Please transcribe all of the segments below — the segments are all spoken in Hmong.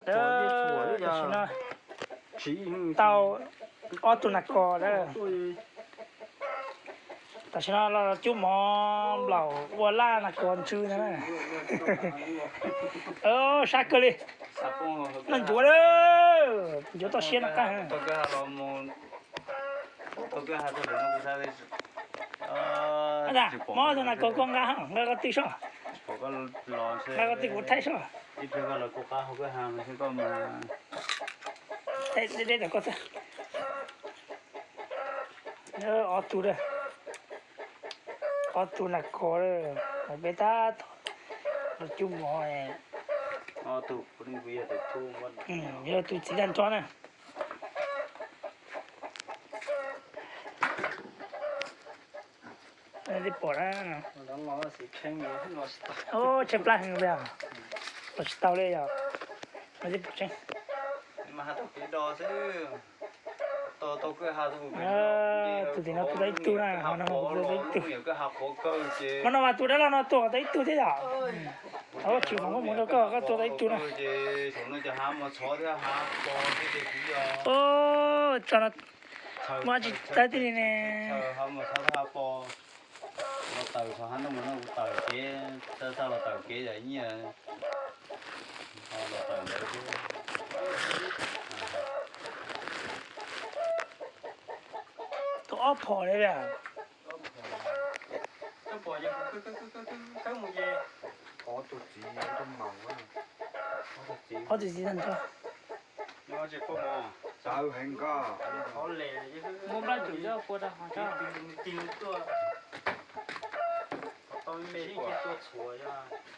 Tam sim no tau ob tug nas kos lawm. Tam sim no los cub mov nplaum ua laj nas kos ntsw no na. Sab kawg li. Noj ncuav lawm, ncuav toj siab no qab. Mob tus nas kos koj nqa, nqa koj twj soj, nqa koj twj kuv thaij soj. Deb deb tom koj xwb. Ob tug, ob tug nas kos, peb tab tom los cub mov. Yog tus txiv tag nrho na. Tsis pom na. Tshaib plab heev li, los tsis tau li yog. Tsis pom tseeb. Tus tim no tus tau ib tug na, ho no tus tau ib tug. Ho no mas tus dab laug no tua tau ib tug thiab yom. Tsis foom koob hmoov rau koj, koj tua tau ib tug na. Tso no, muaj tsis tau tib li ne. Los tawm txog hab ntuj mas no kuv tawm kev, txaj los tawm kev yam nyiaj. Los tawm ntawd thiab. Tus ob phom li a. Ob tug txiv tag nrho. Muab nplooj tsum coj pua rau hauv tso.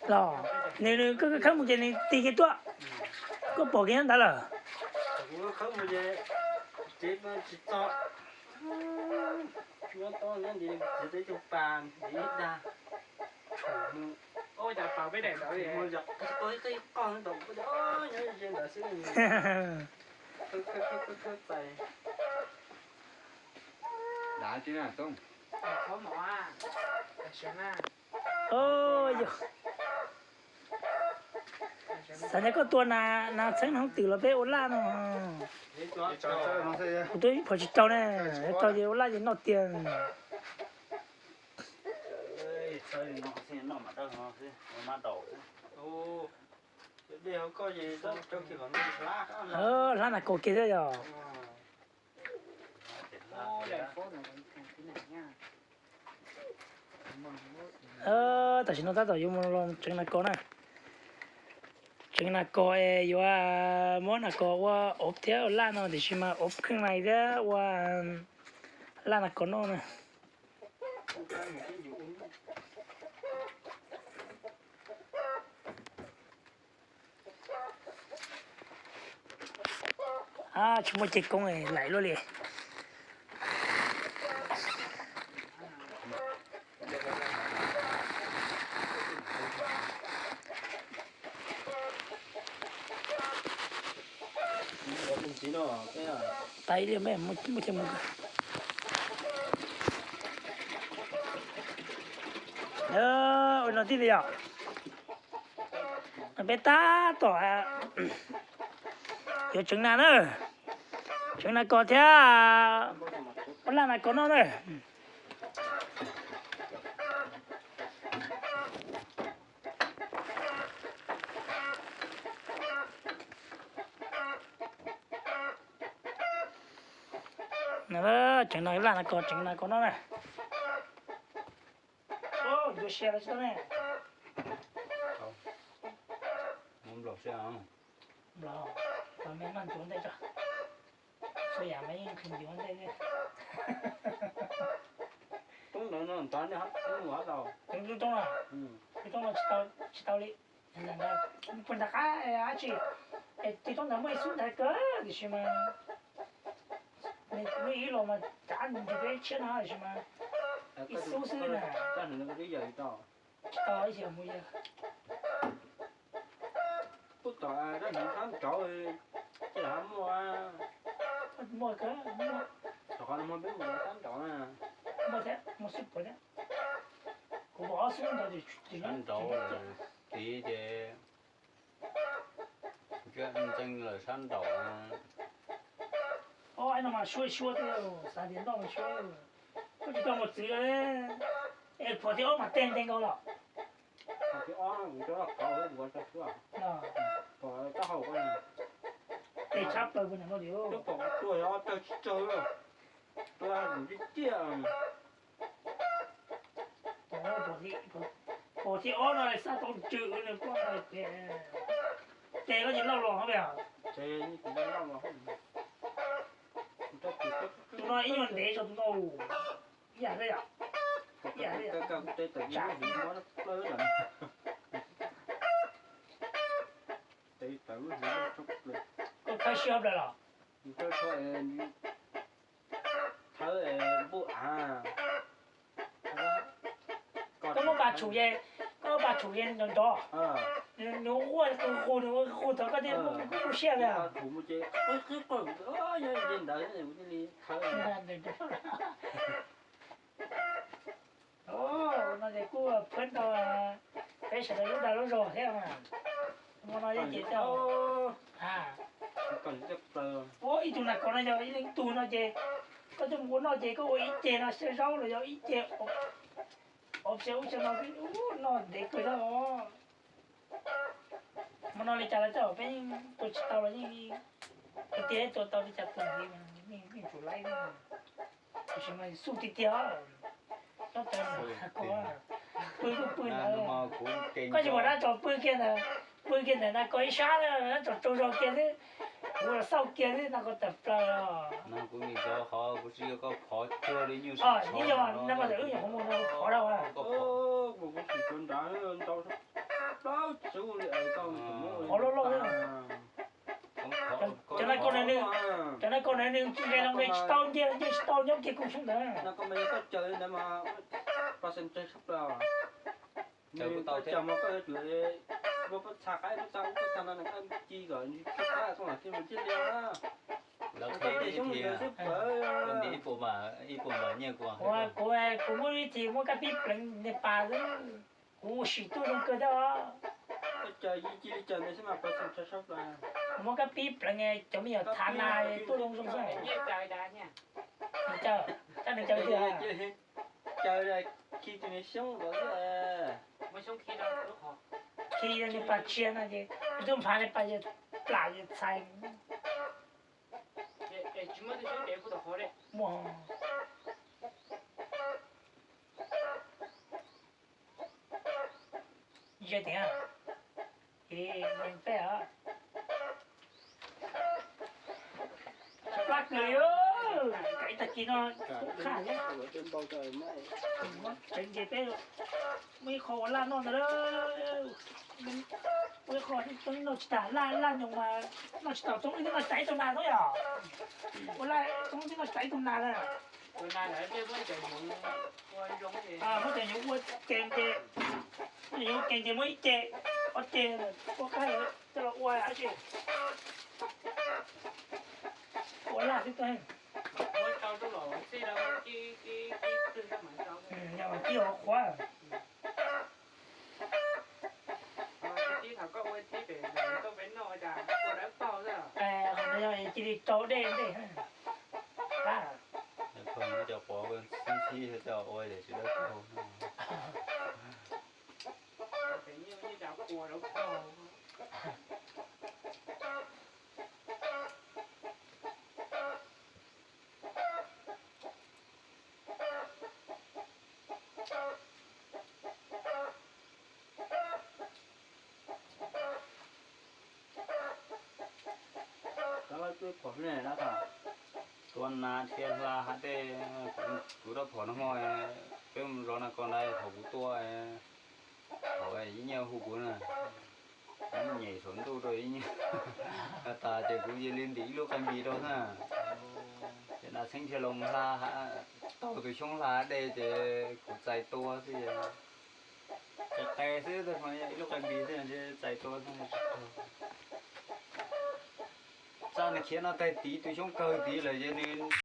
Los nws, nws koj khawb mus ces nws tig kiag tuaj. Koj pom kiag nyob ntawd lawm. Xav tias koj tua nas txheeb hoob twm los peb ua laj no. Kuv tua ib phom tsis tau ne, tau ces ua laj ces noj tiag. Hlab nas kos kiag thiab yog. Tam sim no tab tom yuav mus los tseev nas kos na. Tseev nas kos es yuav muab nas kos ua ob thiab ua laj no tiam sis mas ob kheej na thiab ua laj nas kos noj na. Tsis muaj ceg koob laim luaj li. Tais li me muaj ceg mus. Ua no tib li yom. Peb tab tom yuav tseev nas na, tseev nas kos thiab ua laj nas kos noj na. Tseev nas laj nas kos tseev nas kos noj na. Yuav sia los tsis tau ne. Nplaum, los me noj ncuav ntej tso. Txhua yam mas yeej nqhis ncuav ntej. Tub ntawd no nrad, tub no, tub no tsis tau li. Puag nram qab dab tsi, tig roob ntawd muaj ib xub ntaiv kawg tiam sis mas, nws ib los mas cav nws nrug peb tshiab no tiam sis mas ib xub xwb na. Tsis tau ib xyov mus yawg. Pub tom rab hneev sab nraud, ces hab muaj, muaj kawg, muaj. Tom qhov no muaj peb mus sab nraud na. Muaj thiab, muaj xub puav thiab. Kuv pom ob xub nraud, sab nraud tid ces Teeb lawm sab nraum. Ob no mas suab suab thiab, xav tias noj mas suab. Koj tsis tau mus txwv lawm. Es phuam thib ob mas teg ntev nkaus los? Phuam thib ob kuv coj kauv ua rau suab. Pom taub hau ko, teg tshab plaws puas nyob no tias. Twb pom tuaj yog ob tawg tsawg tsawg, tuaj kuv tib tiaj. Phuam thib ob no xav tau ntsws nws poj ntawd. Ces koj tsis lauj los hauv peb os? Tus no ib nyuag ntev zog tus no. Ib yam thiab yom? Ib yam thiab yom? Koj khawb siab plaws los? Thawb npuj av. Koj muab pas tshum ye, koj muab pas tshum ye nrov nrov. Nws ua qus qus, nws ua qus tod koj thiaj muab siab li. Nyob li ntawd kuv thiaj li thawb. No ces kuj pheej tau peb sawv daws lub dag lub zog thiab mas. Hmo no yeej ces tau. Ua ib tug nas kos no yog ib leeg ib tug no ces koj coj mus ua noj ces koj ua ib ceg no xyaw zaub los yog ib ceg ob xyaw ub xyaw no, noj ntev kawg thiab os. Hmo no li cas los txawm peb yeej tua tsis tau los yeej, tiag tua tau li cas tus ntxiv, yeej tsum laib, tiam sis mas xub tiag tiag. Nyob tawm ko, pw kuj pw ntawd, koj tsis pom dab tsov pw kiag ntawd, pw kiag ntawm nas kos ib sab, dab tsov tsaug zog kiag xwb, kuv los xauj kiag xwb, nas kos tawm plaws. Kuv nim tso qhov kuv tsis yog koj phov cuag li nyuj. Ib yog nab mas tawm wb nyuam qhuav mus no phov dau. Qhov loj loj xwb. Cov no koj nws, cov no koj nws nws nqe no nqe tsis tau, nce nce tsis tau nyob kiag kuv xyoob ntawd. Lawv qhia ib puas, ib puas nyiaj kuv, kuv muab vib thim muab kab pib pleev niag pas xwb, kuv sim tuaj zoo kawg thiab os. Kuv muab kab pib pleev cov me nyuam thav nas tuaj zoo zoo xwb. Nws caw, tab nws caw tiag. Khi nws pas tshiab no ces nws tuaj nphav nws pas plam txhais. Muaj. Ze tiag. Peb os. Tsis pab kws li, kav tag kis no kuj qhaj thiab. Tseev ces peb muaj ib qho ua laj noj ntag. Muaj ib qho txoov noj tsis tag, laj laj nyoos mas noj tsis tau, txoov twb noj tas ib tug nas xwb yom. Ua laj txoov twb noj tas ib tug nas na. Muab cov hnyuv ua ke ces, muab cov hnyuv ua ke ces muab ib ce, ob ce, ua qab coj los ua dab tsi. Ua laj xwb tau. Yog mas tib hov qhuav. Qhov no yog cia li rau dej ntej. Cov pov xib xib coj ua tsis dawb paug. Tua nas thiab hla hav dej, kuv rab phom no hmo, peb mus zov nas kos ntawd thaum kuv tua, thaum ib nyuag hu kuv na, nyem saum ntuj rau ib nyuag tas ces kuv cia li ntim ib lub qe npis rau xwb. Ces nas txheeb thiaj los hla, tau tus xyoob hla dej ces kuv txais tua xwb. Qe qe xwb, ib lub qe npis xwb txais tua xwb. Txaj nws khiav no tag tid, tus xyoob kawg tid lawm ces nws